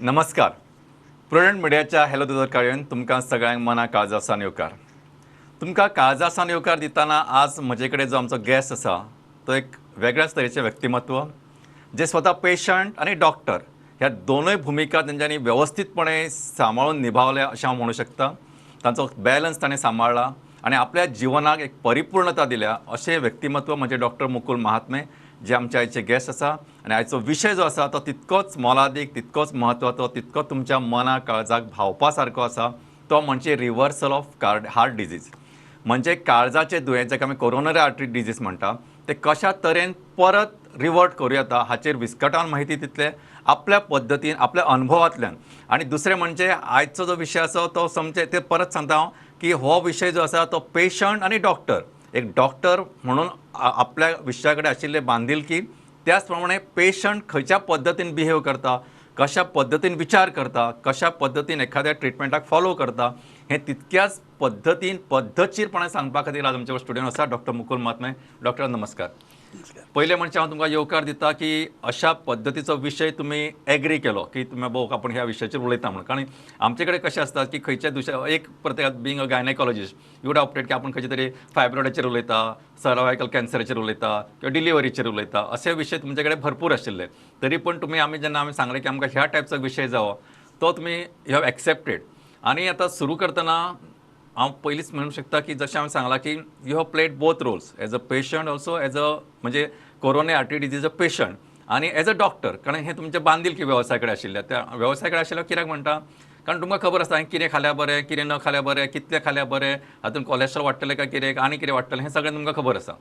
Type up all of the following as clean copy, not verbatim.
नमस्कार. प्रुडंट मिडियाच्या हॅलो दोतोर कार्यावळीन तुमकां सगळ्यांक मना काळजासान येवकार. तुमकां काळजासान येवकार दितना आज म्हजे कडेन जो आमचो गेस्ट आसा तो एक वेगळ्याच तरेचें व्यक्तिमत्व, जे स्वता पेशंट आनी डॉक्टर ह्या दोनूय भुमिका तेंच्यांनी वेवस्थीतपणे सांबाळून निभावल्या अशें हांव म्हणूं शकता. तांचो बॅलन्स ताणें सांबाळ्ळा आनी आपल्या जिवनाक एक परिपूर्णता दिल्या अशें व्यक्तिमत्व म्हणजे डॉक्टर मुकुल महात्मे, जे आमचे आयचे गेस्ट आसा. आनी आयचो विशय जो आसा तो तितकोच मोलादीक, तितकोच म्हत्वाचो, तितकोच तुमच्या मना काळजाक भावपा सारको आसा. तो म्हणजे reversal of heart disease, म्हणजे काळजाचे दुयेंस जाका आमी कोरोनरी आर्टरी डिजीज म्हणटा ते कशा तरेन परत रिवर्ट करूं येता हाचेर विस्कटावन माहिती दितले आपल्या पद्दतीन, आपल्या अनुभवांतल्यान. आनी दुसरें म्हणजे आयचो जो विशय आसा तो समजे ते परत सांगता हांव की हो विशय जो आसा तो पेशंट आनी डॉक्टर, एक डॉक्टर म्हणून आपल्या विशया कडेन आशिल्ले बांदिलकी, त्याच प्रमाणे पेशंट खंयच्या पद्दतीन बिहेव करता, कशा पद्दतीन विचार करता, कशा पद्दतीन एखाद्या ट्रिटमेंटाक फॉलो करता, हें तितक्याच पद्दतीन पद्दतशीरपणान सांगपा खातीर आज आमच्या स्टुडियोन आसा डॉक्टर मुकुल महात्मे. डॉक्टर नमस्कार. पयलें म्हणजे हांव तुमकां येवकार दिता की अशा पद्दतीचो विशय तुमी एग्री केलो की तुमी बोक आपूण ह्या विशयाचेर उलयता म्हणून. कारण आमचे कडेन कशें आसता की खंयच्या दुसऱ्या एक प्रत्येक being a gynaecologist you would operate की आपूण खंयच्या तरी फायब्रॉइडाचेर उलयता, सर्वायकल कॅन्सराचेर उलयता किंवा डिलिव्हरीचेर उलयता, असे विशय तुमचे कडेन भरपूर आशिल्ले. तरी पण तुमी आमी जेन्ना आमी सांगलें की आमकां ह्या टायपचो विशय जावो तो तुमी you have accepted. आनी आतां सुरू करतना हांव पयलींच म्हणूंक शकता की जशें हांवें सांगलां की you have played both roles as a patient also as a म्हणजे coronary artery disease a patient आनी एज अ डॉक्टर, कारण हें तुमचें बांदिलकी वेवसाय कडेन आशिल्लें. त्या वेवसाय कडेन आशिल्ल्या कित्याक म्हणटा, कारण तुमकां खबर आसता हांवें कितें खाल्यार बरें, कितें न खाल्यार बरें, कितलें खाल्यार बरें, हातूंत कॉलेस्ट्रॉल वाडटलें काय कितें आनी कितें वाडटलें, हें सगळें तुमकां खबर आसा.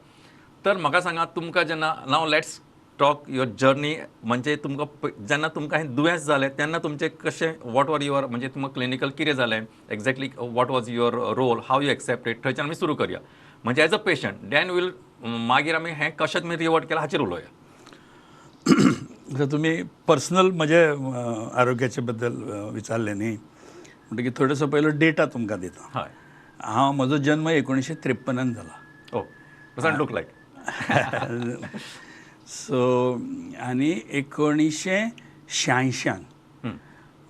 तर म्हाका सांगा तुमकां जेन्ना now let's talk your journey, म्हणजे तुमकां जेन्ना तुमकां हें दुयेंस जालें तेन्ना तुमचें कशें, what were your, म्हणजे तुमकां क्लिनिकल कितें जालें exactly, what was your role, how you accepted, थंयच्यान आमी सुरू करया. म्हणजे as a patient then we'll मागीर आमी हें कशें तुमी रिवर्ट केलां हाचेर उलोवया. आतां तुमी पर्सनल म्हजे आरोग्याचे बद्दल विचारलें न्ही, म्हणटकीर थोडोसो पयलो डेटा तुमकां दिता. हय. हांव म्हजो जन्म 1953 जाला. ओ, डजंट लूक लायक. सो आनी 1986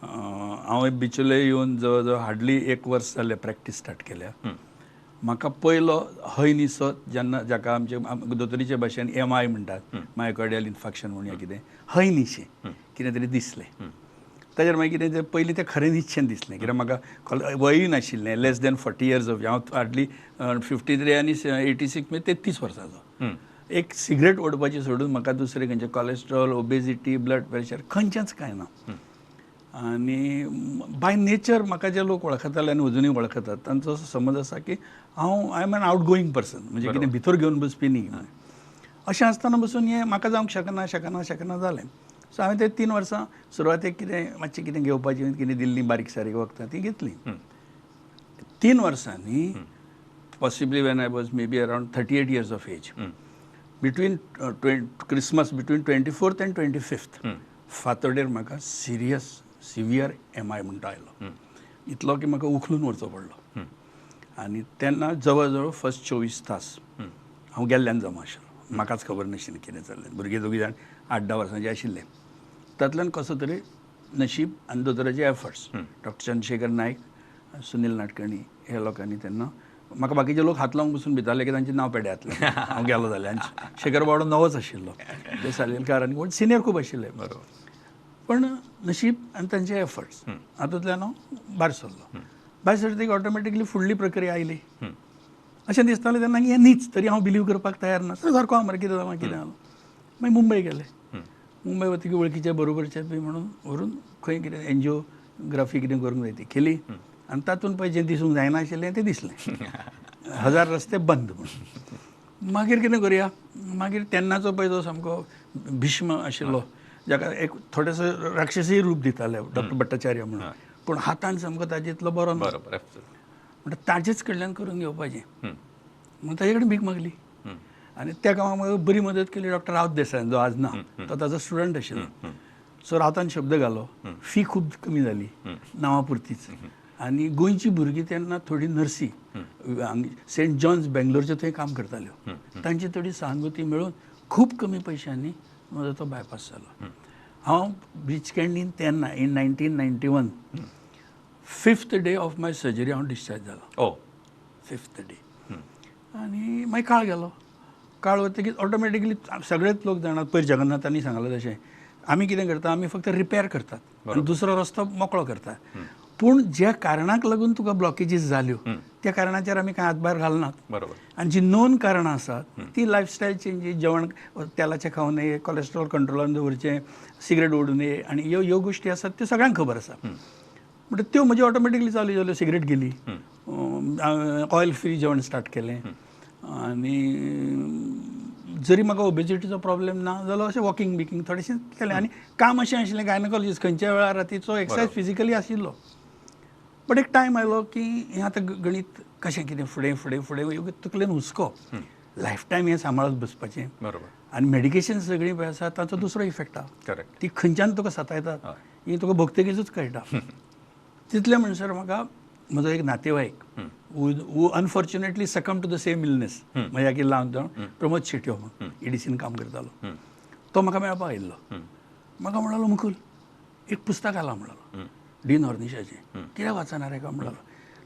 हांव बिचोले येवन जवळ जवळ हार्डली एक वर्स जालें प्रॅक्टीस स्टार्ट केल्या. म्हाका पयलो हय निसो जेन्ना जाका आमचे दोतोरीचे भाशेन एम I म्हणटात, मायकॉर्डियल इन्फेक्शन म्हणया कितें, हय निशें कितें तरी दिसलें. ताजेर मागीर कितें तें पयलीं तें खरें निश्चें दिसलें, कित्याक म्हाका वयूय नाशिल्लें, लेस देन 40 इयर्स ऑफ, हांव हार्डली 53 आनी 86 म्हणजे 33 वर्सांचो. एक सिगरेट ओडपाची सोडून म्हाका दुसरें खंयचें कॉलेस्ट्रॉल, ओबेजिटी, ब्लड प्रेशर खंयचेंच कांय ना. आनी बाय नेचर म्हाका जे लोक वळखताले आनी अजुनूय वळखतात तांचो असो समज आसा की हांव I am an outgoing person, म्हणजे कितें भितर घेवन बसपी न्ही. अशें आसतना बसून हें म्हाका जावंक शकना शकना शकना जालें. सो हांवें ते 3 वर्सां सुरवातेक कितें मातशें कितें घेवपाचें कितें दिल्लीं बारीक सारीक वखदां तीं घेतलीं. 3 वर्सांनी possibly when I was maybe around 38 years of age, between Christmas between 24th and 25th फांतोडेर म्हाका सिरियस सिवियर एम I म्हणटा आयलो, इतलो की म्हाका उखलून व्हरचो पडलो. आनी तेन्ना जवळ जवळ फर्स्ट 24 तास हांव गेल्ल्यान जमा आशिल्लो, म्हाकाच खबर नाशिल्लें कितें चल्लें. भुरगे दोगी जाण 8-10 वर्सांचे आशिल्ले. तातूंतल्यान कसो तरी नशीब आनी दोतोराचे एफर्ट्स, डॉक्टर चंद्रशेखर नायक, सुनील नाटकर्णी ह्या लोकांनी तेन्ना म्हाका बाकीचे लोक हात लावंक बसून भिताले की तांचें नांव पेड्यातलें हांव गेलो जाल्यार. आनी शेखर बावडो नवोच आशिल्लो, ते सालेलकार आनी कोण सिनियर खूब आशिल्ले. बरोबर. पण नशीब आनी तांचे एफर्ट्स हातूंतल्यान हांव भायर सरलो. भायर सरतकीर ऑटोमॅटिकली फुडली प्रक्रिया आयली. अशें दिसतालें तेन्ना की हें न्हीच, तरी हांव बिलीव करपाक तयार ना. सारको हांव मरे कितें जालां कितें जालां. मागीर मुंबय गेले. मुंबय वतकीर वळखीचे बरोबरचे बी म्हणून व्हरून खंय कितें एन्जिओग्राफी कितें करूंक जाय ती केली. आनी तातूंत पळय जें दिसूंक जायनाशिल्लें तें दिसलें, 1000 रस्ते बंद म्हणून. मागीर कितें करुया, मागीर तेन्नाचो पळय जो सामको भीष्म आशिल्लो, जाका एक थोडेसो राक्षसी रूप दिताले डॉक्टर भट्टाचार्य म्हणून, पूण हातान सामको ताजे इतलो बरो ना, म्हणटा ताजेच कडल्यान करून घेवपाचें म्हणून ताजे कडेन भीक मागली. आनी त्या कामाक म्हाका बरी मदत केली डॉक्टर रावत देसाय, जो आज ना, तो ताजो स्टुडंट आशिल्लो. सो रावतान शब्द घालो, फी खूब कमी जाली नांवा पुरतीच. आनी गोंयची भुरगीं तेन्ना थोडी नर्सी सेंट जॉन्स बेंगलोरचे थंय काम करताल्यो, तांची थोडी सहानुभूती मेळून खूब कमी पयशांनी म्हजो तो बायपास जालो. हांव ब्रीच कँडीन तेन्ना in 1991 fifth day of my surgery हांव डिस्चार्ज जालो. ओ, फिफ्थ डे. आनी मागीर काळ गेलो. काळ वतकीच ऑटोमॅटिकली सगळेच लोक जाणात, पयर जगन्नाथांनी सांगलां तशें, आमी कितें करता, आमी फक्त रिपेर करतात आनी दुसरो रस्तो मोकळो करतात. पूण ज्या कारणाक लागून तुका ब्लॉकेजीस जाल्यो त्या कारणाचेर आमी कांय हातभार घालनात. आनी जी नोन कारणां आसात ती लायफस्टायल चेंजीस, जेवण तेलाचें खावं नये, कॉलेस्ट्रॉल कंट्रोलान दवरचें, सिगरेट ओडूं नये, आनी ह्यो ह्यो गोश्टी आसात त्यो सगळ्यांक खबर आसा. म्हणटा त्यो म्हज्यो ऑटोमॅटिकली चालू जाल्यो. सिगरेट गेली, ऑयल फ्री जेवण स्टार्ट केलें, आनी जरी म्हाका ओबेजिटीचो प्रॉब्लेम ना जालो, अशें वॉकिंग बिकींग थोडेशें केलें. आनी काम अशें आशिल्लें गायनकॉलॉजिस्ट, खंयच्या वेळार रातीचो एक्सरसायज फिजिकली आशिल्लो. बट एक टायम आयलो की हें आतां गणीत कशें कितें फुडें फुडें फुडें तकलेन हुस्को, लायफ टायम हें सांबाळत बसपाचें. आनी मेडिकेशन सगळीं पळय आसा ताचो दुसरो इफेक्ट आहा. ती खंयच्यान तुका सतायतात ही तुका भोगतकीचूच कळटा. तितले म्हणसर म्हाका म्हजो एक नातेवाईक who unfortunately succumb to the same illness, म्हज्या की ल्हान जावन, प्रमोद शेट्यो म्हणून ईडीसीन काम करतालो, तो म्हाका मेळपाक आयिल्लो. म्हाका म्हणलो, मुकुल एक पुस्तक आयलां म्हणलो डीन ऑर्निशाचें, कित्याक वाचना रे काय म्हणलो.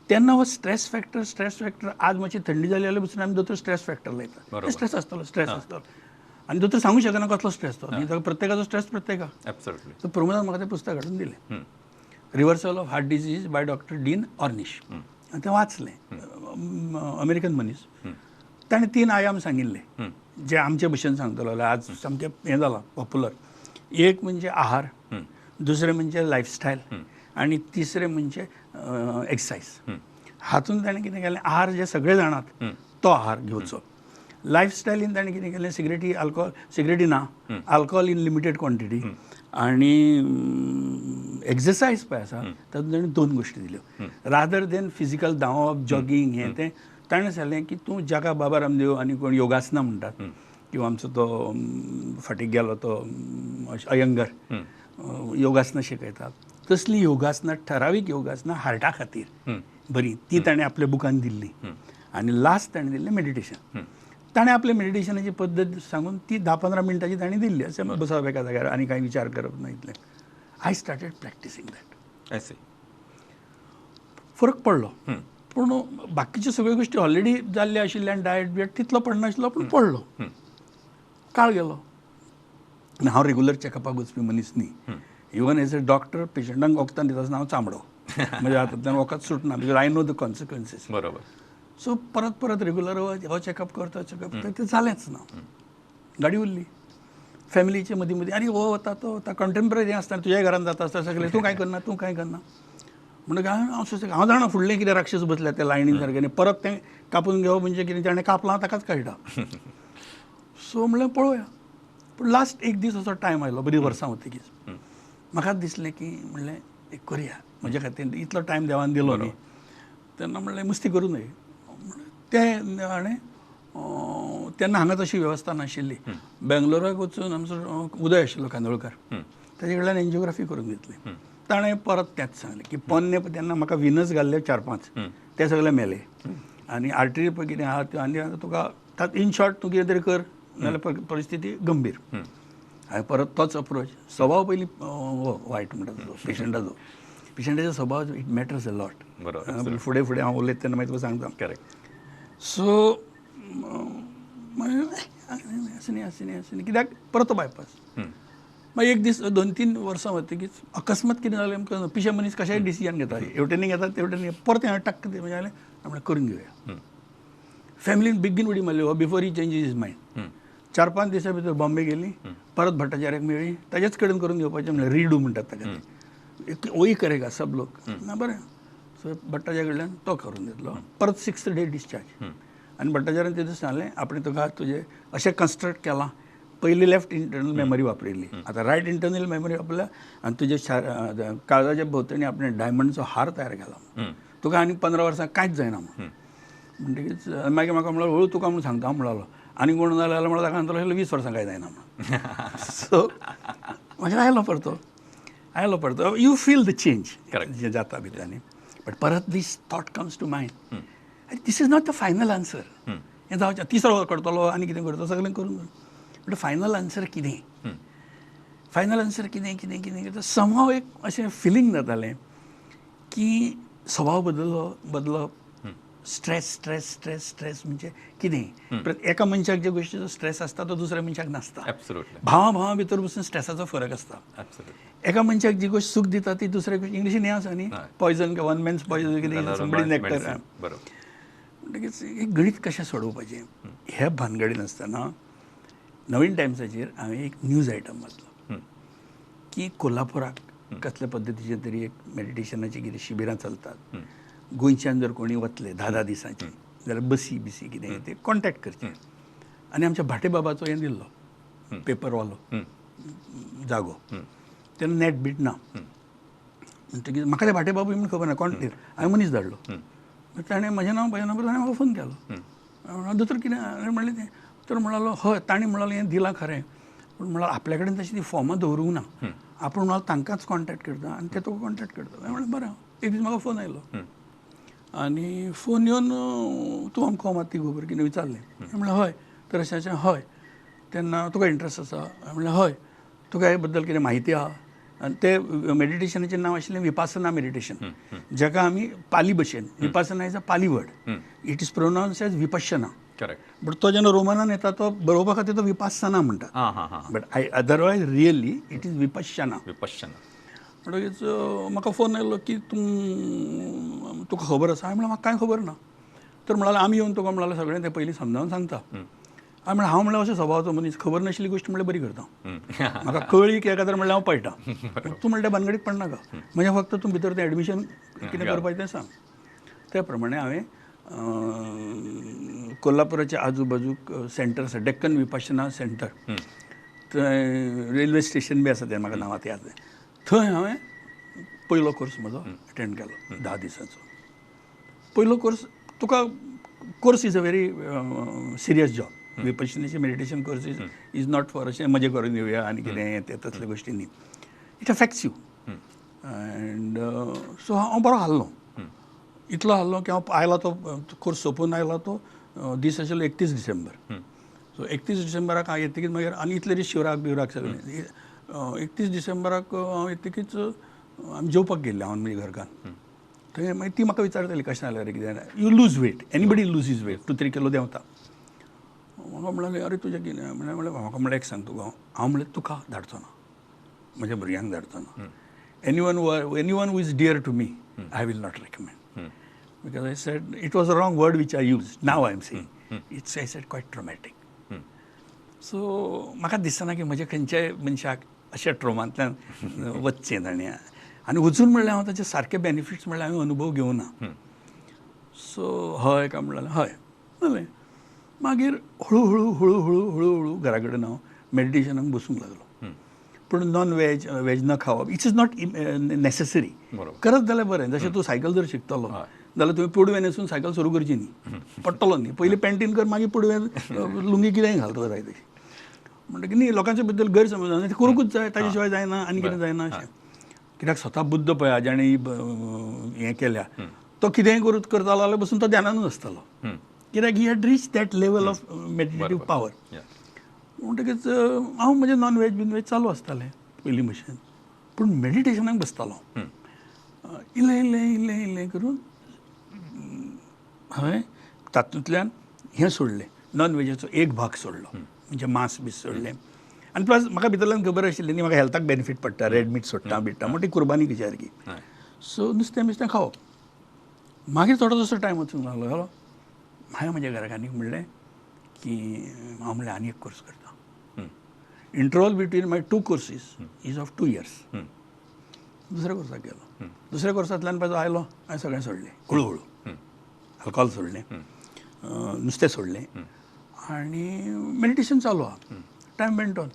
तेन्ना हो स्ट्रेस फॅक्टर, स्ट्रेस फॅक्टर, आज मातशी थंडी जाली जाल्यार पसून आमी दोतोर स्ट्रेस फॅक्टर लायता, स्ट्रेस आसतलो, स्ट्रेस आसतलो, आनी दोतोर सांगू शकना कसलो स्ट्रेस तो, आनी प्रत्येकाचो स्ट्रेस प्रत्येकाक. सो प्रमोदान म्हाका तें पुस्तक हाडून दिलें, reversal of heart disease by doctor Dean Ornish. आनी तें वाचलें. अमेरिकन मनीस, ताणें 3 आयाम सांगिल्ले जे आमचे भशेन सांगतलो जाल्यार आज सामकें हें जालां पॉप्युलर. एक म्हणजे आहार, दुसरें म्हणजे लायफस्टायल, आनी तिसरें म्हणजे एक्सरसायज. हातून ताणें कितें केलें, आहार जे सगळे जाणात तो आहार घेवचो. लायफस्टायलीन ताणें कितें केलें, सिगरेटी आल्कोहोल, सिगरेटी ना, आल्कोहोल इन लिमिटेड क्वॉन्टिटी, आनी एक्सरसायज पळय आसा तातूंत ताणें 2 गोश्टी दिल्यो. रादर देन फिजिकल धांवप, जॉगींग हें तें, ताणें सांगलें की तूं जाका बाबा रामदेव आनी कोण योगासनां म्हणटात, किंवा आमचो तो फाटीं गेलो तो अयंगर योगासनां शिकयता, तसली योगासनां, ठरावीक योगासनां हार्टा खातीर बरी, ती ताणें आपल्या बुकान दिल्ली. आनी लास्ट ताणें दिल्लें मेडिटेशन. ताणें आपल्या मेडिटेशनाची पद्दत सांगून ती 10-15 मिनटांची ताणें दिल्ली, अशें बसप एका जाग्यार आनी कांय विचार करप ना इतलें. I started practising that. I see. फरक पडलो, पूण बाकीच्यो सगळ्यो गोश्टी ऑलरेडी जाल्ल्यो आशिल्ल्यान डायट बियट तितलो पडनाशिल्लो, पूण पडलो. काळ गेलो. आनी हांव रेगुलर चॅकअपाक वचपी मनीस न्ही. इवन एज अ डॉक्टर पेशंटांक वखदां दिता आसतना हांव चामडो, म्हज्या हातांतल्यान वखद सुटना, because I know the consequences. बरोबर. सो परत परत रेगुलर हो चॅकअप करता, चॅकअप करता, तें जालेंच ना. गाडी उरली. फॅमिलीचे मदीं मदीं आनी हो वता तो वता, कंटेम्पररी आसतना तुज्या घरान जाता आसता सगळें, तूं कांय करना, तूं कांय करना. म्हणटकीर हांव सुसेग, हांव जाणा फुडलें कितें राक्षस बसल्या त्या लायनीन सारकें, आनी परत तें कापून घेवप म्हणजे कितें, ताणें कापलां ताकाच कळटा. सो म्हणलें पळोवया. पूण लास्ट एक दीस असो टायम आयलो, बरीं वर्सां वतकीच म्हाका दिसलें की म्हणलें एक करुया, म्हज्या खातीर इतलो टायम देवान दिलो न्ही, तेन्ना म्हणलें मस्ती करूं नये. तें हाणें तेन्ना हांगा तशी वेवस्था नाशिल्ली. बेंगलोराक वचून आमचो उदय आशिल्लो कांदोळकार, ताजे कडल्यान एन्जियोग्राफी करून घेतली. ताणें परत तेंच सांगलें की पोन्ने तेन्ना म्हाका विनस घाल्ले 4-5, ते सगळे मेले, आनी आर्टरी पळय कितें आहा त्यो, आनी तुका इन शॉर्ट तूं कितें तरी कर, नाजाल्यार परिस्थिती गंभीर. हांवें परत तोच अप्रोच. स्वभाव पयलीं वायट म्हणटा तो पेशंटाचो, पेशंटाचो स्वभाव it matters a lot. बरोबर. फुडें फुडें हांव उलयता तेन्ना मागीर तुका सांगता. करेक्ट. सो मागीर अशें न्ही, अशें न्ही, अशें न्ही, कित्याक परत तो बायपास. मागीर एक दीस 2-3 वर्सां वतकीच अकस्मात कितें जालें आमकां, पिशे मनीस कशेंय डिसिजन घेता, हेवटेन घेता तेवटेन, परत हांवें टक्क म्हणलें म्हणलें करून घेवया. फॅमिलीन बेगीन उडी मारली, हो before he changes his mind. 4-5 दिसां भितर बॉम्बे गेली, परत भट्टाचार्याक मेळ्ळी, ताजेच कडेन करून घेवपाचें म्हणलें, रिडू म्हणटात ताका ते, वही करेगा सब लोक, ना बरें. सो भट्टाच्या कडल्यान तो करून घेतलो. परत 6th day discharge. आनी भट्टाचार्यान तें सांगलें, आपणें तुका तुजें अशें कन्स्ट्रक्ट केलां, पयलीं लेफ्ट इंटरनल मेमरी वापरिल्ली, आतां रायट इंटरनल मेमरी वापरल्या, आनी तुजे काळजाच्या भोंवतणी आपणें डायमंडचो हार तयार केला, तुका आनी 15 वर्सां कांयच जायना म्हूण. म्हणटकीच मागीर म्हाका म्हणलो, हळू तुका म्हूण सांगता म्हणलो, आनी कोण जालें जाल्यार म्हणल्यार ताका सांगतलो 20 वर्सां कांय जायना म्हूण. सो मागीर आयलो परतो, आयलो परतो, you feel the change जें जाता भितर. बट परत this thought comes to mind, this is not the final answer. हें जावचें, तिसरो करतलो आनी कितें करतलो, सगळें करून, बट फायनल आन्सर कितें? फायनल आन्सर कितें कितें कितें कितें समहाव एक अशें फिलींग जातालें की स्वभाव बदललो बदलप, स्ट्रेस स्ट्रेस स्ट्रेस स्ट्रेस म्हणजे कितें, एका मनशाक ज्या गोश्टीचो स्ट्रेस आसता तो दुसऱ्या मनशाक नासता. भावा भावा भितर बसून स्ट्रेसाचो फरक आसता. एका मनशाक जी गोश्ट सूख दिता ती दुसऱ्या गोश्ट, इंग्लिशीन हें आसा न्ही, पॉयजन, वन मॅन्स पॉयजन कितें समबडी नेक्टर. म्हणटकीच हें गणीत कशें सोडोवपाचें हे भानगडीन आसतना नवीन टायम्साचेर हांवें एक न्यूज आयटम वाचलो की कोल्हापुराक कसल्या पद्दतीचें तरी एक मेडिटेशनाची कितें शिबिरां चलतात, गोंयच्यान जर कोणी वतले 10-10 दिसांची जाल्यार बसी बिसी कितें ते कॉन्टेक्ट करचे. आनी आमच्या भाटे बाबाचो हें दिल्लो पेपरवालो जागो, तेन्ना नॅट बीट ना म्हणटकीर म्हाका ते भाटे बाबू म्हूण खबर ना कोण, हांवें मनीस धाडलो, ताणें म्हजें नांव म्हज्या नंबर ताणें म्हाका फोन केलो, दोतोर कितें म्हणलें तें, तर म्हणालो हय ताणें म्हणालें हें दिलां खरें, पूण म्हळ्यार आपल्या कडेन तशी ती फॉर्मां दवरूंक ना, आपूण म्हळ्यार तांकांच कॉन्टेक्ट करता आनी ते तुका कॉन्टेक्ट करता. हांवें म्हणलें बरें. एक दीस म्हाका फोन आयलो आनी फोन येवन तूं आमकां मात ती खबर कितें विचारलें, म्हणलें हय. तर अशें अशें हय, तेन्ना तुका इंट्रस्ट आसा? म्हणलें हय. तुका हे बद्दल कितें म्हायती आहा? आनी ते मेडिटेशनाचें नांव आशिल्लें विपासना मेडिटेशन, जाका आमी पाली भशेन, Vipassana is a Pali word, it is pronounce as Vipassana, but तो जेन्ना रोमनान येता तो बरोवपा खातीर तो विपासना म्हणटा, but I otherwise really it is Vipassana. Vipassana. म्हणटकीच म्हाका फोन आयलो की तूं तुका खबर आसा? हांवें म्हणलें म्हाका कांय खबर ना. तर म्हणाले आमी येवन तुका म्हणाले सगळें तें पयलीं समजावन सांगता. हांवें म्हणलें हांव म्हणल्यार अशें स्वभावाचो मनीस, खबर नाशिल्ली गोश्ट म्हणल्यार बरी करता, म्हाका कळ्ळी की एका तर म्हणल्यार हांव पळटा, तूं म्हणल्यार भानगडीक पडनाका, म्हणजे फक्त तूं भितर तें एडमिशन कितें करपाचें तें सांग. त्या प्रमाणे हांवें कोल्हापुराच्या आजूबाजूक सेंटर आसा, डेक्कन विपासना सेंटर, थंय रेल्वे स्टेशन बी आसा तें म्हाका नांव आतां याद जाय, थंय हांवें पयलो कोर्स म्हजो अटेंड केलो 10 दिसांचो. पयलो कोर्स तुका, course is a very serious job, विपश्यनाचे meditation course is not for अशें मजे करून येवया आनी कितें तें तसल्यो गोश्टी न्ही, it affects you. And so हांव बरो हारलो, इतलो हारलो की हांव आयला तो कोर्स सोंपून आयला तो दीस आशिल्लो 31 डिसेंबर. सो 31 डिसेंबराक हांव येतकीच मागीर आनी इतले दीस शिवराक बिवराक सगळें, 31 डिसेंबराक हांव येतकीच आमी जेवपाक गेल्ले हांव म्हज्या घरकान्न, थंय मागीर ती म्हाका विचारताली कशें जालें रे कितें, you lose weight, anybody lose his weight, 2-3 kilo देंवता. म्हाका म्हणलें अरे तुजें कितें, म्हणलें म्हाका म्हणलें एक सांग तुका, हांव म्हणलें तुका धाडचो ना, म्हज्या भुरग्यांक धाडचो ना, anyone who is dear to me I will not recommend, because I said it was a wrong word which I use, now I am saying it's, I said quite traumatic. So म्हाका दिसना की म्हज्या खंयच्याय मनशाक अशा ट्रोमांतल्यान वचचें ताणें, आनी वचून म्हणल्यार हांव ताचे सारके बेनिफिट्स म्हणल्यार हांवें अनुभव घेवना. सो हय काय म्हणलें हय जालें. मागीर हळू हळू हळू हळू हळू घरा कडेन हांव मेडिटेशनाक बसूंक लागलो, पूण नॉन वेज, वेज न खावप it is not necessary, करत जाल्यार बरें. जशें तूं सायकल जर शिकतलो जाल्यार तुवें पुडवें न्हेसून सायकल सुरू करची न्ही, पडटलो न्ही, पयलीं पॅन्टीन कर, मागीर पुडवें लुंगी कितेंय घालतलो जाय तशी. म्हणटकीर न्ही लोकांच्या बद्दल गैरसमज जाता, तें करूंकूच जाय, ताजे शिवाय जायना आनी कितें जायना अशें. कित्याक स्वता बुद्ध पळया जाणें हें केल्या तो कितेंय करूत करतालो जाल्यार बसून तो ध्यानानूच आसतालो, कित्याक he had reach that level of meditative power. म्हणटकीच हांव म्हजें नॉन वेज बीन वेज चालू आसतालें पयलीं भशेन, पूण मेडिटेशनाक बसतालो. इल्लें इल्लें इल्लें इल्लें करून हांवें तातूंतल्यान हें सोडलें, नॉन वेजाचो एक भाग सोडलो, म्हणजे मांस बी सोडलें. आनी प्लस म्हाका भितरल्यान खबर आशिल्ली न्ही म्हाका हेल्थाक बेनिफीट पडटा, रेड मीट सोडटा बिडटा, म्हणटा ती कुर्बानी कशी सारकी. सो नुस्तें बिस्तें खावप. मागीर थोडो जसो टायम वचूंक लागलो हलो हांवें म्हज्या घराकान्नीक म्हणलें की हांव म्हणलें आनी एक कोर्स करता. Interval between my 2 courses is of 2 years. दुसऱ्या कोर्साक गेलो, दुसऱ्या कोर्सांतल्यान पळय आयलो हांवें सगळें सोडलें हळू हळू, अल्कोहोल सोडलें, नुस्तें सोडलें आनी मेडिटेशन चालू आहा. टायम वेंट ऑन,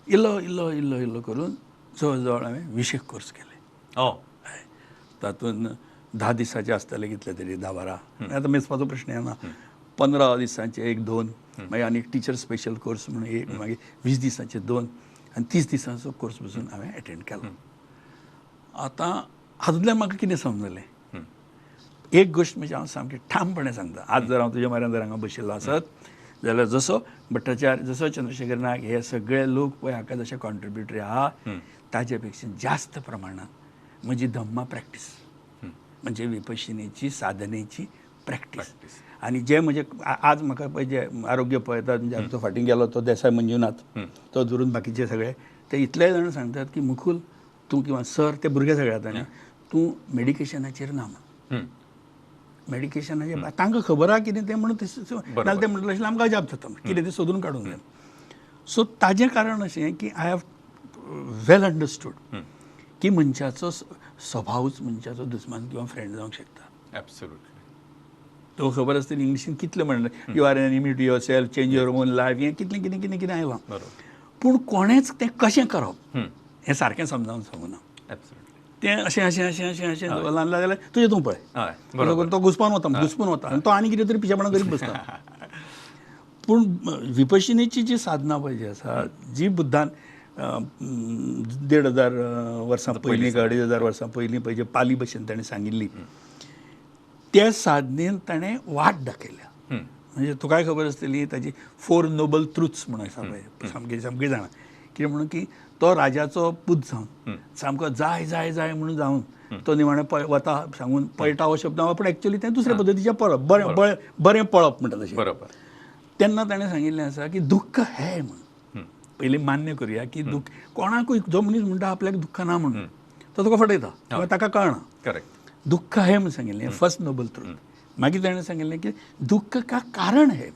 इल्लो इल्लो इल्लो इल्लो करून जवळ जवळ हांवें 20 कोर्स केले. तातूंत 10 दिसाचे आसताले कितले तरी 10-12, आतां मेजपाचो प्रश्न येना, 15 दिसांचे 1-2, मागीर आनी एक टिचर स्पेशल कोर्स म्हणून एक, मागीर 20 दिसांचे 2 आनी 30 दिसांचो कोर्स बसून हांवें एटेंड केलो. आतां हातूंतल्यान म्हाका कितें समजलें, एक गोश्ट म्हणजे हांव सामकी ठामपणे सांगता, आज जर हांव तुज्या म्हऱ्यान जर हांगा बशिल्लो आसत जाल्यार जसो भट्टाचार्य, जसो चंद्रशेखर नायक, हे सगळे लोक पळय हाका जशे कॉन्ट्रिब्युटरी आहा ताजे पेक्षा जास्त प्रमाणात म्हजी धम्मा प्रॅक्टीस, म्हणजे विपश्यनेची साधनेची प्रॅक्टीस. आनी जे म्हजे आज म्हाका पळय जे आरोग्य पळयतात, म्हणजे आमचो फाटीं गेलो तो देसाय मंजुनाथ, तो धरून बाकीचे सगळे ते इतले जाण सांगतात की मुकुल तूं किंवा सर, ते भुरगे सगळे आतां न्ही, तूं मेडिकेशनाचेर ना म्हण. मेडिकेशनाचेर तांकां खबर आहा कितें तें म्हणून, नाल्यार ते म्हणटले आशिल्लें आमकां अजाप जाता कितें तें सोदून काडूंक जाय. सो ताजें कारण अशें की I have well understood की मनशाचो स्वभावूच मनशाचो दुस्मान किंवा फ्रेंड जावंक शकता. एब्सोल्युटली. तो खबर आसतली इंग्लिशीन कितलें म्हणलें, you are an enemy to yourself, change your own life, हें कितलें कितें कितें कितें आयलां. पूण कोणेंच तें कशें करप हें सारकें समजावन सांगूना. तें अशें अशें अशें अशें अशें ल्हान जाल्यार तुजें तूं पळय, तो घुसपान वता, घुसपून वता आनी तो आनी कितें तरी पिशेपणां करीत बसता. पूण विपश्यनेची जी साधना पळय जी आसा, जी बुद्धान 1500 वर्सां पयलीं, 2500 वर्सां पयलीं पळय जे पाली भशेन ताणें सांगिल्ली, त्या साधनेन ताणें वाट दाखयल्या. म्हणजे तुकाय खबर आसतली ताजी 4 नोबल ट्रुथ्स म्हणून आसा पळय, सामकी सामकी जाणा कितें म्हणून की तो राजाचो पूत जावन सामको जाय जाय जाय म्हणून जावन तो निमाणें वता सांगून पळटा हो शब्द, पूण एक्चुअली तें दुसऱ्या पद्दतीचें पळप, बरें बरें पळप म्हणटा तशें. बरोबर. तेन्ना ताणें सांगिल्लें आसा की दुख्ख हें म्हणून पयलीं मान्य करुया की दुख्ख कोणाकूय, जो मनीस म्हणटा आपल्याक दुख्ख ना म्हणून तो तुका फटयता किंवा ताका कळना. करेक्ट. दुख्ख हें म्हणून सांगिल्लें, फर्स्ट नोबल ट्रूथ. मागीर ताणें सांगिल्लें की दुख्ख का कारण हें,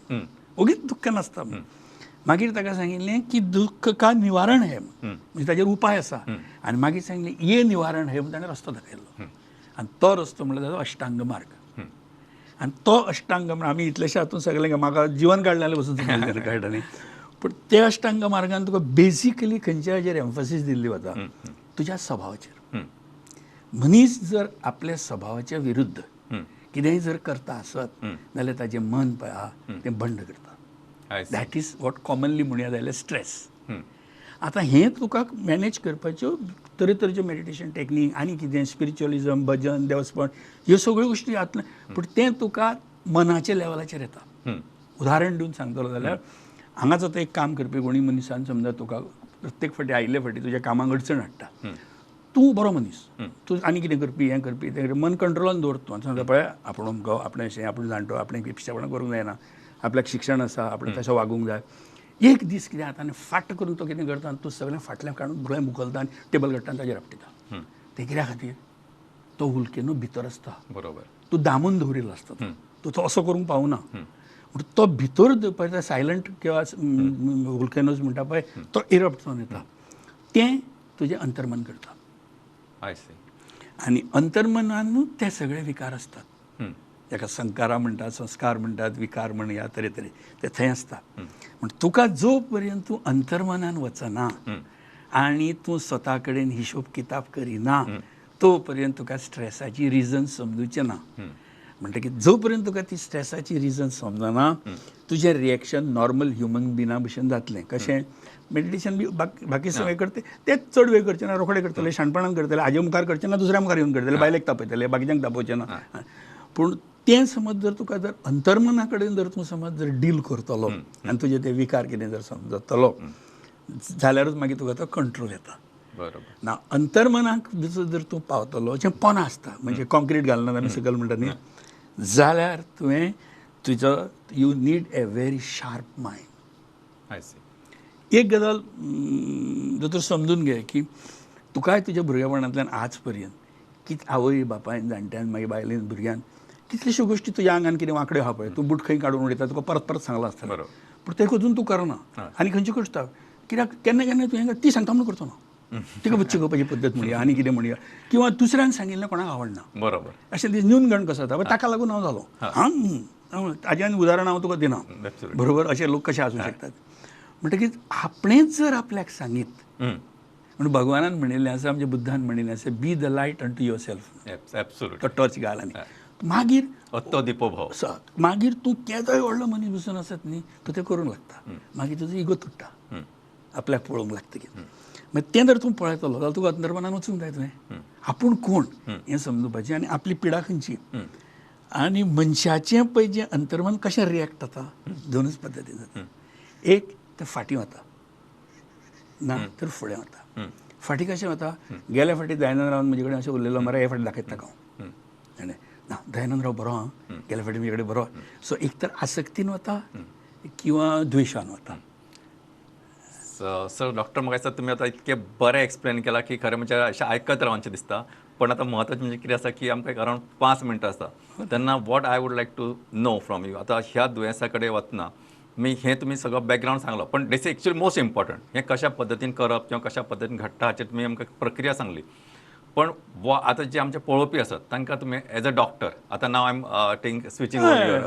ओगीच दुख्ख नासता. मागीर ताका सांगिल्लें की दुख्ख का निवारण हें, म्हणजे ताजेर उपाय आसा. आनी मागीर सांगिल्लें ये निवारण हें म्हणून ताणें रस्तो दाखयलो. आनी तो रस्तो म्हणल्यार ताजो अष्टांग मार्ग. आनी तो अष्टांग मार्ग आमी इतलेशे हातून सगळें म्हाका जिवन काडलें बसून कळटा न्ही, पूण ते अष्टांग मार्गान तुका बेजिकली खंयच्या हाजेर एम्फसीस दिल्ली वता, तुज्या स्वभावाचेर. मनीस जर आपल्या स्वभावाच्या विरुद्ध कितेंय जर करता आसत जाल्यार ताजें मन पळय आहा तें बंड करता. That is what commonly म्हणया जाल्यार स्ट्रेस. आतां हें तुका मॅनेज करपाच्यो तरेतरेच्यो मेडिटेशन टेक्नीक आनी कितें स्पिरिच्युअलिजम, भजन, देवस्पण, ह्यो सगळ्यो गोश्टी जातलें, पूण तें तुका मनाच्या लेवलाचेर येता. उदाहरण दिवन सांगतलो जाल्यार हांगाच आतां एक काम करपी कोणी मनशान समजा तुका प्रत्येक फावटी आयिल्ले फावटी तुज्या कामाक अडचण हाडटा, तूं बरो मनीस, तूं आनी कितें करपी, हें करपी, तें मन कंट्रोलान दवरता. तूं समजा पळय आपूण अमको, आपणें अशें, आपूण जाणटो, आपणें पिशेपणां करूंक जायना, आपल्याक शिक्षण आसा, आपणें तशें वागूंक जाय. एक दीस कितें जाता आनी फाट करून तो कितें करता आनी तूं सगळें फाटल्यान काडून भुरगें मुखलता आनी टेबल काडटा आनी ताजेर आपटिता. तें कित्या खातीर? तो हुलकेनो भितर आसता. बरोबर. तूं दामून दवरिल्लो आसता, तूं तो असो करूंक पावना. म्हणून तो भितर पळय सायलंट किंवा हुलकेनोज म्हणटा पळय तो इरप्ट जावन येता, तें तुजें अंतर्मन करता. आनी अंतर्मनानूच ते सगळे विकार आसतात, ताका संकारा म्हणटात, संस्कार म्हणटात, विकार म्हणया, तरेतरे ते थंय आसता. म्हण तुका जो पर्यंत तूं अंतर्मनान वचना आनी तूं स्वता कडेन हिशोब किताब करिना तो पर्यंत तुका स्ट्रेसाची रिजन समजूचें ना. म्हणटकीर जो पर्यंत तुका ती स्ट्रेसाची रिजन समजना तुजें रिएक्शन नॉर्मल ह्युमन बिना भशेन जातलें. कशें मेडिटेशन बी बाकी सगळें करते तेच चड वेळ करचें ना, रोखडें करतले, शाणपणान करतले, हाजे मुखार करचें ना, दुसऱ्या मुखार येवन करतले, बायलेक तापयतले, बाकीच्यांक तापोवचें ना. पूण तें समज जर तुका जर अंतर्मना कडेन जर तूं समज जर डील करतलो आनी तुजे ते विकार कितें जर समजतलो जाल्यारूच मागीर तुका तो कंट्रोल येता. बरोबर. ना अंतर्मनाक जर तूं पावतलो जें पोना आसता, म्हणजे कॉन्क्रीट घालना आमी सकयल म्हणटा न्ही, जाल्यार तुवें तुजो you need a very sharp mind. एक गजाल दोतोर समजून घे की तुकाय तुज्या भुरगेपणांतल्यान आज पर्यंत कित आवय बापायन जाणट्यान मागीर बायलेन भुरग्यान कितल्योश्यो गोश्टी तुज्या आंगान कितें वांकड्यो आहा पळय, तूं बूट खंय काडून उडयता तुका परत परत सांगलां आसतलें, पूण तें अजून तूं करना आनी खंयच्यो करता कित्याक केन्ना केन्ना तुवें ती सांगता म्हणून करचो ना, तिका बच्चे घेवपाची पद्दत म्हणया आनी कितें म्हणया किंवा दुसऱ्यान सांगिल्लें कोणाक आवडना. बरोबर. अशें दीस न्यूनगंड कसो जाता, ताका लागून हांव जालो. हांव ताजें आनी उदाहरण हांव तुका दिना. बरोबर. अशे लोक कशे आसूं शकतात. म्हणटकीच आपणेंच जर आपल्याक सांगीत, म्हणून भगवानान म्हणिल्लें आसा, आमच्या बुद्धान म्हणिल्लें आसा, be the light unto yourself. Absolutely. तो टॉर्च घाल आनी मागीर अत्तो दिपो भव. मागीर तूं केदोय व्हडलो मनीस बसून आसत न्ही, तूं तें करूंक लागता. मागीर तुजो इगो तुट्टा, आपल्याक पळोवंक लागता कितें. मागीर तें जर तूं पळयतलो जाल्यार तुका अंतर्मनान वचूंक जाय. तुवें आपूण कोण हें समजुपाचें आनी आपली पिडा खंयची. आनी मनशाचें पळय जें अंतर्मन कशें रिएक्ट जाता दोनूच पद्दतीन जाता. एक तें फाटीं वता ना तर फुडें वता. फाटीं कशें वता, गेल्या फाटी दयानंद रावान म्हजे कडेन अशें उलयलो मरे, हे फाटी दाखयता ताका हांव, जाणें ना दयानंद राव बरो आं, गेल्या फाटी म्हजे कडेन बरो. सो एक तर आसक्तीन वता किंवा द्वेशान वता. सर डॉक्टर म्हाका दिसता तुमी आतां इतकें बरें एक्सप्लेन केलां की खरें म्हणजे अशें आयकत रावचें दिसता. पण आतां म्हत्वाचें म्हणजे कितें आसा की आमकां एक अरावंड 5 मिनटां आसता, तेन्ना what I would like to know from you, आतां ह्या दुयेंसा कडेन वतना मी हें तुमी सगळो बॅकग्रावंड सांगलो, पण this is actually most important, हें कशा पद्दतीन करप किंवा कशा पद्दतीन घडटा हाचेर तुमी आमकां प्रक्रिया सांगली. पण आतां जे आमचे पळोवपी आसात तांकां तुमी एज अ डॉक्टर आतां now I am taking switching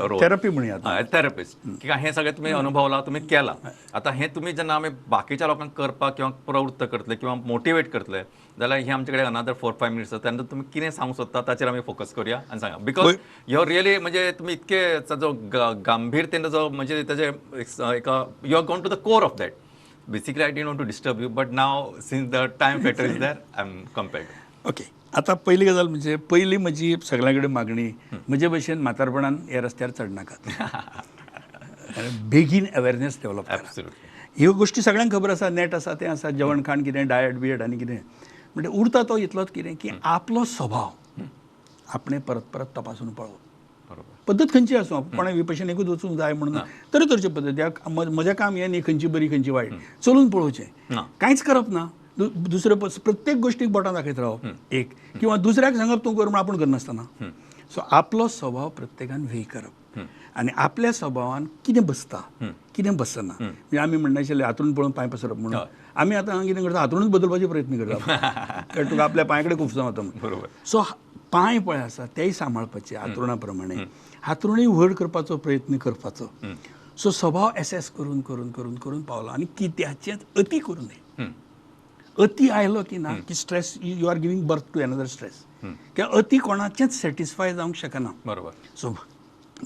role therapy म्हणया थेरपिस्ट, किंवा हें सगळें तुमी अनुभवलां, तुमी केलां. आतां हें तुमी जेन्ना आमी बाकीच्या लोकांक करपाक किंवा प्रवृत्त करतले किंवा मोटिवेट करतले जाल्यार हें आमचे कडेन अनादर 4-5 मिनट्स आसा, तेन्ना तुमी कितें सांगूंक सोदता ताचेर आमी फोकस करुया आनी सांगा, because ह्यो रियली म्हणजे तुमी इतके ताजो गांभीरतेन ताजो म्हणजे ताजे एक you are gone to the core of that. Basically I didn't want to disturb you, but now since the time factor is there I am compared. Okay, आतां पयली गजाल म्हणजे पयली म्हजी सगळ्यां कडेन मागणी, म्हजे भशेन म्हातारपणान ह्या रस्त्यार चडनाकात, बेगीन अवेरनेस डेवलप करा. ह्यो गोश्टी सगळ्यांक खबर आसा, नेट आसा, तें आसा, जेवण खाण कितें, डायट बियट आनी कितें, म्हणजे उरता तो इतलोच कितें की आपलो स्वभाव आपणें परत परत तपासून पळोवप. पद्दत खंयची आसूं, कोणें विपशनेकूच वचूंक जाय म्हणून तरेतरेच्यो पद्दती, म्हजें काम हें न्ही खंयची बरी खंयची वायट, चलून पळोवचें, कांयच करप ना, दुसरे प्रत्येक गोष्टीक बोटां दाखयत रावप एक, किंवा दुसऱ्याक सांगप तूं कर म्हूण आपूण करनासतना. सो आपलो स्वभाव प्रत्येकान वेय करप आनी आपल्या स्वभावान कितें बसता कितें बसना. म्हणजे आमी म्हणनाशिल्ले हातून पळोवन पांय पसरप म्हणून, आमी आतां कितें करता हातूनच बदलपाचे प्रयत्न करता, कारण तुका आपल्या पांय कडेन खुबसो वता म्हणून. बरोबर. सो पांय पळय आसा तेय सांबाळपाचे हातरुणा प्रमाणे, हातरुणूय व्हड करपाचो प्रयत्न करपाचो. सो स्वभाव एसेस करून करून करून करून पावला आनी कित्याचेंच अती करूं नये. अती आयलो की ना की stress, you are giving birth to another stress, किंवा अती कोणाचेंच सॅटिस्फाय जावंक शकना. बरोबर. सो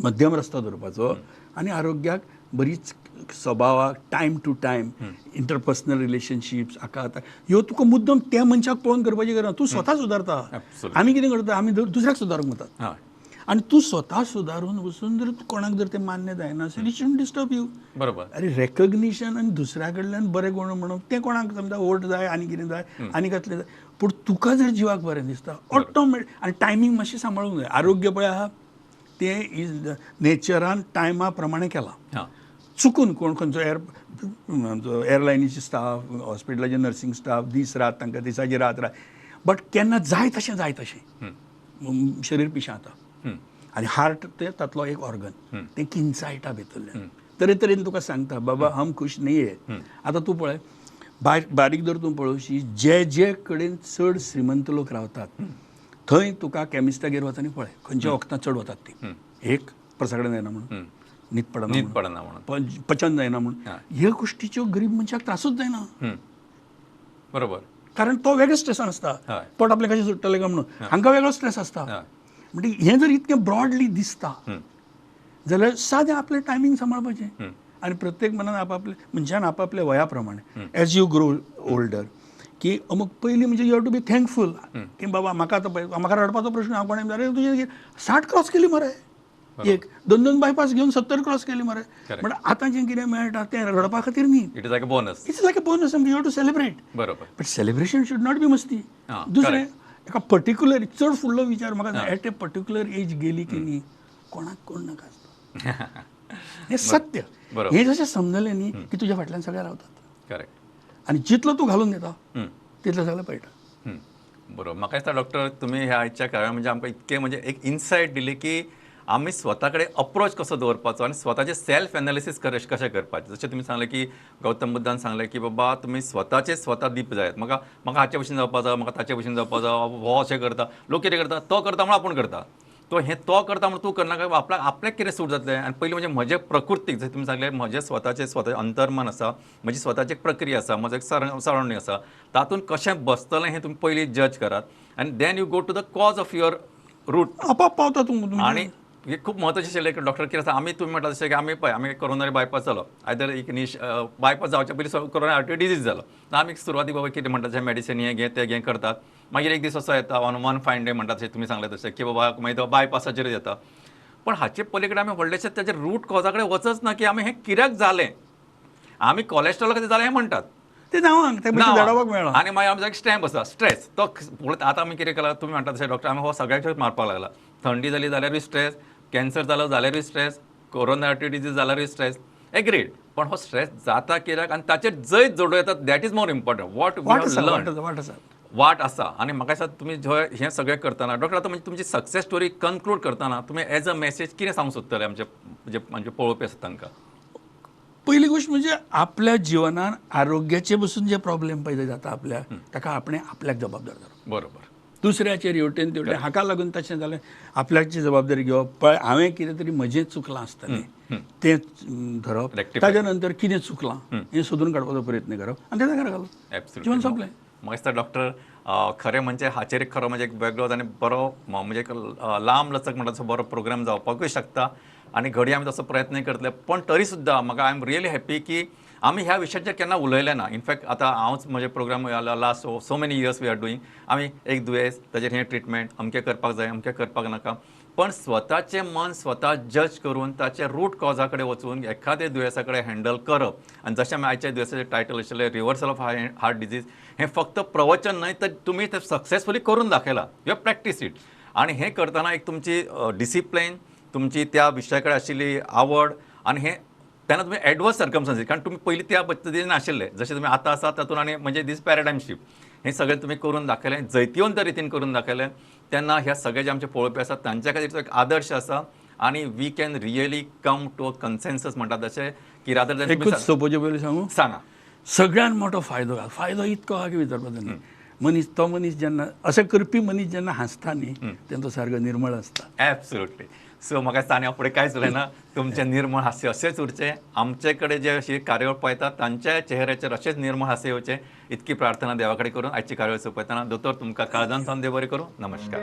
मध्यम रस्तो दवरपाचो आनी आरोग्याक बरीच स्वभावाक time to time interpersonal relationships हाका आतां ह्यो तुका मुद्दम त्या मनशाक पळोवन करपाची गरज ना, तूं स्वता सुदारता. आमी कितें करता, आमी दुसऱ्याक सुदारूंक वतात आनी तूं स्वता सुदारून वचून जर कोणाक जर तें मान्य जायना it shouldn't disturb you. बरोबर. अरे रेकग्निशन आनी दुसऱ्या कडल्यान बरें कोण म्हणप तें कोणाक समजा वोट जाय आनी कितें जाय आनी कसलें जाय, पूण तुका जर जिवाक बरें दिसता ऑटोमॅटिक. आनी टायमींग मातशें सांबाळूंक जाय. आरोग्य पळय आहा तें is नेचरान टायमा प्रमाणें केलां. चुकून कोण खंयचो आमचो एअरलायनीचे स्टाफ, हॉस्पिटलाचे नर्सींग स्टाफ दीस रात तांकां दिसाची रात रात, बट केन्ना जाय तशें जाय तशें शरीर पिशें जाता आनी हार्ट तें तातलो एक ऑर्गन, तें किंचायटा भितरल्यान तरेतरेन तुका सांगता बाबा हम खुश न्ही हे. आतां तूं पळय बारीक जर तूं पळोवशी, जे जे कडेन चड श्रीमंत लोक रावतात थंय तुका केमिस्टागेर वता आनी पळय खंयच्या वखदां चड वतात ती, एक परसा कडेन जायना म्हणून, न्हीद पडना म्हणून, पचन जायना म्हणून, ह्या गोश्टीच्यो गरीब मनशाक त्रासूच जायना. बरोबर. कारण तो वेगळो स्ट्रेसान आसता, पोट आपलें कशें सुट्टलें काय म्हणून, हांकां वेगळो स्ट्रेस आसता. म्हणजे हें जर इतकें ब्रॉडली दिसता जाल्यार सादें आपलें टायमींग सांबाळपाचें आनी प्रत्येक मनान आपापले मनशान आपापल्या वया प्रमाणे एज you grow older की अमूक पयलीं म्हणजे you have to be thankful की बाबा म्हाका आतां म्हाका रडपाचो प्रश्न, हांव कोणें अरे तुजें 60 क्रॉस केली मरे, एक दोन दोन बायपास घेवन 70 क्रॉस केली मरे, पण आतां जें कितें मेळटा तें रडपा खातीर न्ही, it is like a bonus, it's like a bonus, you have to celebrate. बरोबर. But celebration should not be मस्ती. दुसरें एका पर्टिक्युलर चड फुडलो विचार म्हाका एट ए पर्टिक्युलर एज गेली की न्ही कोणाक कोण नाका आसता, हें सत्य. हें जशें समजलें न्ही की तुज्या फाटल्यान सगळे रावतात. करेक्ट. आनी जितलो तूं घालून घेता तितलें सगळें पळयता. बरोबर. म्हाका दिसता डॉक्टर तुमी ह्या आयच्या काळार म्हणजे आमकां इतकें म्हणजे एक इनसायट दिली की आमी स्वता कडेन अप्रोच कसो दवरपाचो आनी स्वताचें सेल्फ एनालिसीस कशें करपाचें. जशें तुमी सांगलें की गौतम बुद्धान सांगलें की बाबा तुमी स्वताचे स्वता दीप जायात, म्हाका म्हाका हाचे भशेन जावपा जाय, म्हाका ताचे भशेन जावपा जाय, हो अशें करता, लोक कितें करता, तो करता म्हणून आपूण करता, तो हें तो करता म्हणून तूं करनाका, आपल्याक आपल्याक कितें सूट जातलें. आनी पयलीं म्हणजे म्हजें प्रकृतीक, जशें तुमी सांगलें म्हजें स्वताचें स्वताचें अंतर्मन आसा, म्हजी स्वताची एक प्रक्रिया आसा, म्हजो एक सरावंडींग आसा, तातूंत कशें बसतलें हें तुमी पयलीं जज करात आनी then you go to the cause of your root, आपोआप पावता तूं. आनी हे खूब म्हत्वाचें आशिल्लें की डॉक्टर कितें आसा, आमी तुमी म्हणटा तशें की आमी पळय आमी कोरोनरी बायपास जालो, आयदर एक निश बायपास जावच्या पयलीं कोरोनरी आर्टरी डिजीज जालो, आमी सुरवातीक बाबा कितें म्हणटा तशें मेडिसीन हें घे तें घे करतात, मागीर एक दीस असो येता वन फायन डे म्हणटा तशें तुमी सांगलें तशें की बाबा मागीर तो बायपासाचेर येता. पण हाचे पलीकडे आमी व्हडलेशे ताजे रूट कॉजा कडेन वचच ना की आमी हें कित्याक जालें. आमी कॉलेस्ट्रॉल खातीर जालें हें म्हणटात, ते नांवांक ते धाडोवपाक मेळ्ळा. आनी मागीर आमचो एक स्टॅम्प आसा स्ट्रेस, तो आतां आमी कितें केलां, तुमी म्हणटा तशें डॉक्टर, आमी हो सगळ्याचेर मारपाक लागला. थंडी जाली जाल्यारूय स्ट्रेस, कॅन्सर जालो जाल्यारूय स्ट्रेस, कोरोनरी डिजीज जाल्यारूय स्ट्रेस. एग्रीड, पण हो स्ट्रेस जाता कित्याक आनी ताचेर जैत जोडूं येता, that is more important. What learn वाट आसा. आनी म्हाका दिसता तुमी हें सगळें करतना डॉक्टर, आतां म्हणजे तुमची सक्सेस स्टोरी कन्क्लूड करतना तुमी एज अ मॅसेज कितें सांगूंक सोदतले आमचे जे आमचे पळोवपी आसा तांकां? पयली गोश्ट म्हणजे आपल्या जिवनान आरोग्याचे बसून जे प्रॉब्लेम पयले जाता आपल्या, ताका आपणें आपल्याक जबाबदार धरप. बरोबर. दुसऱ्याचेर हेवटेन तेवटेन हाका लागून तशें जालें, आपल्याची जबाबदारी घेवप. पळय हांवें कितें तरी म्हजें चुकलां आसतलें तें धरप, ताच्या नंतर कितें चुकलां हें सोदून काडपाचो प्रयत्न करप आनी तें जाग्यार घालप. जिवन सोंपलें. म्हाका दिसता डॉक्टर खरें म्हणजे हाचेर खरो म्हणजे एक वेगळो आनी बरो म्हणजे एक लांब लचक म्हणटा तसो बरो प्रोग्राम जावपाकूय शकता आनी घडये आमी तसो प्रयत्नय करतले. पण तरी सुद्दां म्हाका I am really happy की आमी ह्या विशयाचेर केन्ना उलयले ना. इनफॅक्ट आतां हांवच म्हजे programme last so many years we are doing, आमी एक दुयेंस ताजेर हें ट्रिटमेंट अमकें करपाक जाय, अमकें करपाक नाका, पण स्वताचें मन स्वता जज करून ताचे रूट कॉजा कडेन वचून एखाद्या दुयेंसा कडेन हँडल करप. आनी जशें आमी आयच्या दुयेंसाचें टायटल आशिल्लें रिवर्सल ऑफ हार्ट डिजीज, हें फक्त प्रवचन न्हय तर तुमी तें सक्सेसफुली करून दाखयलां, you have practice it. आनी हें करतना एक तुमची डिसिप्लीन, तुमची त्या विशया कडेन आशिल्ली आवड, आनी हें तेन्ना तुमी एडवर्स सर्कमस्टांसीस, कारण तुमी पयलीं त्या पद्दतीन नाशिल्ले जशें तुमी आतां आसा तातूंत, आनी म्हणजे दीस पॅराडायम शिफ्ट हें सगळें तुमी करून दाखयलें, जैतिवंत रितीन करून दाखयलें. तेन्ना ह्या सगळे जे आमचे पळोवपी आसात तांच्या खातीर तो एक आदर्श आसा आनी we can really come to a consensus म्हणटा तशें की रादर दॅन एकूच सोंपोवचे पयलीं सांगू, सांगा सगळ्यान मोठो फायदो, फायदो इतको आहा की विचारपाचो न्ही. मनीस तो मनीस जेन्ना अशें करपी मनीस जेन्ना हांसता न्ही तेन्ना तो सारको निर्मळ आसता. एब्सोल्युटली. सो म्हाका दिसता आनी हांव फुडें कांयच उलयना, तुमचें निर्मळ हास्य अशेंच उरचें, आमचे कडेन जे अशी कार्यावळ पळयतात तांच्या चेहऱ्याचेर अशेंच निर्मळ हास्य येवचें इतकी प्रार्थना देवा कडेन करून आयची कार्यावळ सोंपयतना दोतोर तुमकां काळजान सावन देव बरें करूं. नमस्कार.